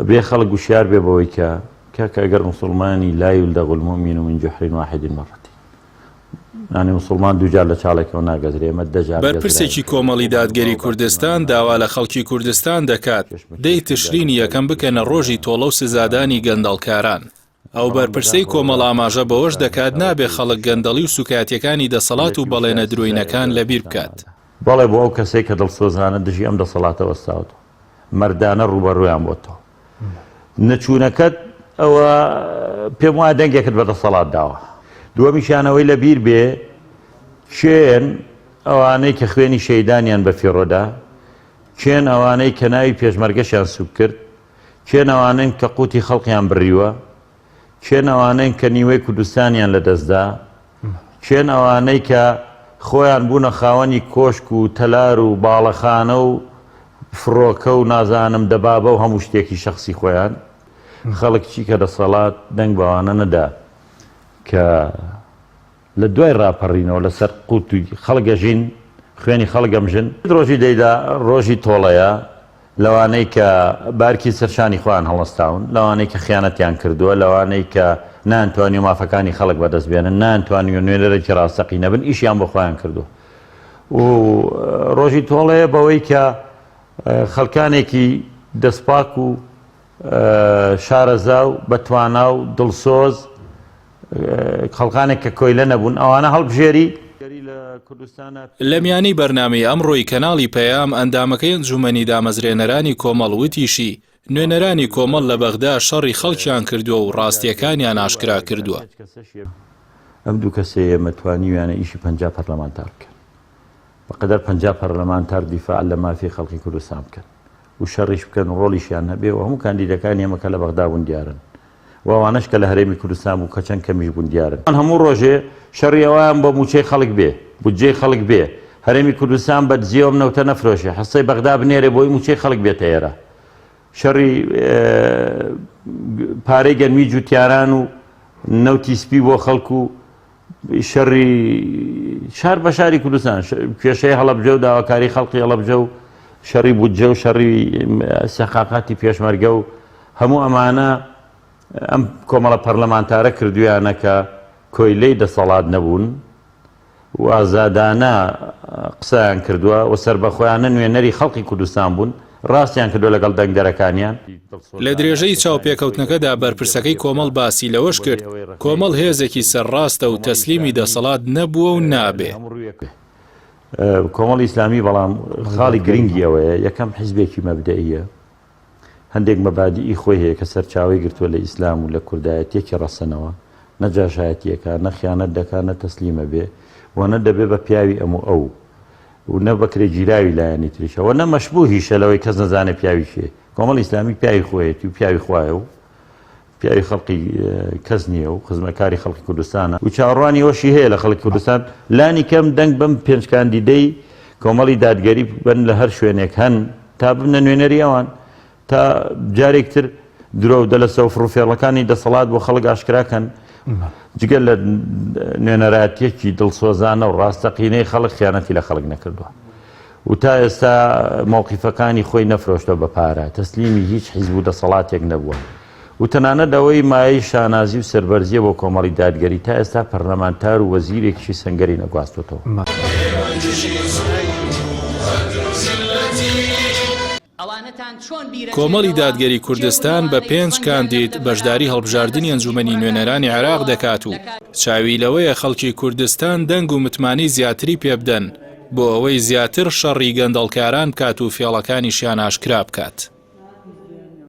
بێ خەڵک وشیار بێ بەوەی کە کاکە ئەگەر موسڵمانی لا یلدغ المؤمن من جحر واحد مرتين یانی موسڵمان دووجار لە چاڵێکەوە ناگەزرێ ئێمە دەجار بەرپرسێکی کۆمەڵی دادگەری کوردستان داوا لە خەڵکی کوردستان دەکات دەی تشرینی یەکەم بکەنە ڕۆژی تۆڵە و سزادانی گەندەڵکاران. ئەو بەرپرسەی کۆمەڵ ئاماژە بەوەش دەکات نابێ خەڵک گەندەڵی و سوکایەتیەکانی دەسەڵات و بەڵێنە درۆینەکان لەبیر بکات. بەڵێ بۆ ئەو کەسەی کە دڵسۆزانە دژی ئەم دەسەڵاتە وەستاوەتەوە، مەردانە ڕووبەڕوویان بۆتەوە. نەچوونەکەت ئەوە پێم وایە دەنگێکت بە دەسەڵات داوە. دووەمیشیان ئەوەی لە بیر بێ کێن ئەوانەی کە خوێنی شەیدانیان بە فیڕۆدا، کێن ئەوانەی کە ناوی پێشمەرگەشیان سوک کرد، کێن ئەوانەن کە قوتی خەڵقیان بڕیوە، کێن ئەوانەن کە نیوەی کوردستانیان لەدەستدا، کێن ئەوانەی کە خۆیان بوونە خاوەنی کۆشک و تەلار و باڵەخانە و فڕۆکە و نازانم دەبابە و هەموو شتێکی شەخسی خۆیان، خەڵک چیکە دەسەڵات دەنگ بەوانە نەدا کە لە دوای ڕاپەڕینەوە لەسەر قوتی خەڵک ئەژین، خوێنی خەڵک ئەمژن. ڕۆژی دەیدا ڕۆژی تۆڵەیە لەوانەی کە بارکی سەر شانی خۆیان هەڵنەستاون، لەوانەی کە خیانەتیان کردووە، لەوانەی کە نەیانتوانیوە مافەکانی خەڵک بەدەست بێنن، نەیانتوانیوە نوێنەرێکی ڕاستەقینە بن، ئیشیان بۆ خۆیان کردووە و ڕۆژی تۆڵەیە بەوەی کە خەڵکانێکی دەستپاک و شارەزا و بەتوانا و دڵسۆز خەڵکانێک کە کۆیلە نەبوون ئەوانە هەڵبژێری. لە میانەی بەرنامەی ئەمڕۆی کەناڵی پەیام، ئەندامەکەی ئەنجومەنی دامەزرێنەرانی کۆمەڵ وتیشی، نوێنەرانی کۆمەڵ لە بەغدا شەڕی خەڵکیان کردووە و ڕاستییەکانیان ئاشکرا کردووە. ئەم دوو کەسەی ئێمە توانیویانە ئیشی 50 پەرلەمانتار بکەن بەقەدەر 50 پەرلەمانتار دیفاع لە مافی خەڵکی کوردستان بکەن و شەڕیش بکەن و ڕۆڵیشیان هەبێ و هەموو کاندیدەکانی ئێمە کە لە بەغدا بوون دیارن و ئەوانەش کە لە هەرێمی کوردستان بوون کە چەند کەمیش بوون دیارن. هەموو ڕۆژێ شەڕی ئەوەیان بۆ مووچەی خەڵک بێ، بودجەی خەڵک بێ، هەرێمی کوردستان بە دزیەوە ئەم نەوتە نەفرۆشێ، حسەی بەغدا بنێرێ بۆی مووچەی خەڵک بێتە ئێرە. شەڕی پارەی گەنمی جووتیاران و نەوتی سپی بۆ خەڵک و شەڕی شار بە شاری کوردستان، کێشەی هەڵەبجە و داواکاری خەڵکی هەڵەبجە و شەڕی بودجە و شەڕی سەقاقاتی پێشمەرگە و هەموو ئەمانە ئەم کۆمەڵە پەرلەمانتارە کردویانە کە کۆیلەی دەسەڵات نەبوون و ئازادانە قسەیان کردووە و سەربەخۆیانە نوێنەری خەڵقی کوردستان بوون، ڕاستیان کردووە لەگەڵ دەنگدەرەکانیان. لە درێژەی چاوپێکەوتنەکەدا بەرپرسەکەی کۆمەڵ باسی لەوەش کرد، کۆمەڵ هێزێکی سەرڕاستە و تەسلیمی دەسەڵات نەبووە و نابێ. کۆمەڵی ئیسلامی بەڵام خاڵی گرنگی ئەوەیە، یەکەم حیزبێکی مەبدەئییە، هەندێک مەبادیئی خۆی هەیە کە سەرچاوەی گرتووە لە ئیسلام و لە کوردایەتیەکی ڕەسەنەوە، نە جاشایەتیەکە، نە خیانەت دەکا، نە تەسلیم ئەبێ و نە دەبێ بە پیاوی ئەم و ئەو و نە بەکرێگیراوی لایەنی تریشە و نە مەشبوهیشە لەوەی کەس نەزانێ پیاوی کێ. کۆمەڵی ئیسلامی پیاوی خۆیەتی و پیاوی خوایە و پیاوی خەڵقی کەس نییە و خزمەتکاری خەڵکی کوردستانە و چاوەڕوانی ئەوەشی هەیە لە خەڵکی کوردستان لانی کەم دەنگ بەم پێنج کاندیدەی کۆمەڵی دادگەری بن لە هەر شوێنێک هەن تا ببنە نوێنەری ئەوان تا جارێک تر درۆ و دەلەسە و فڕوفێڵەکانی دەسەڵات بۆ خەڵک ئاشکرا کەن جگە لە نوێنەرایەتیەکی دڵسۆزانە و ڕاستەقینەی خەڵک خیانەتی لە خەڵک نەکردووە. و تا ئێستا مەوقیفەکانی خۆی نەفرۆشتوە بە پارە، تەسلیمی هیچ حیزب و دەسەڵاتێک نەبووە و تەنانەت ئەوەی مایەی شانازی و سەربەرزیە بۆ کۆمەڵی دادگەری تا ئێستا پەرلەمانتار و وەزیرێکیشی سەنگەری نەگواستۆتەوە. کۆمەڵی دادگەری کوردستان بە پێنج کاندید بەشداری هەڵبژاردنی ئەنجومەنی نوێنەرانی عێراق دەکات و چاوی لەوەیە خەڵکی کوردستان دەنگ و متمانەی زیاتری پێبدەن بۆ ئەوەی زیاتر شەڕی گەندەڵکاران بکات و فێڵەکانیشیان ئاشکرا بکات.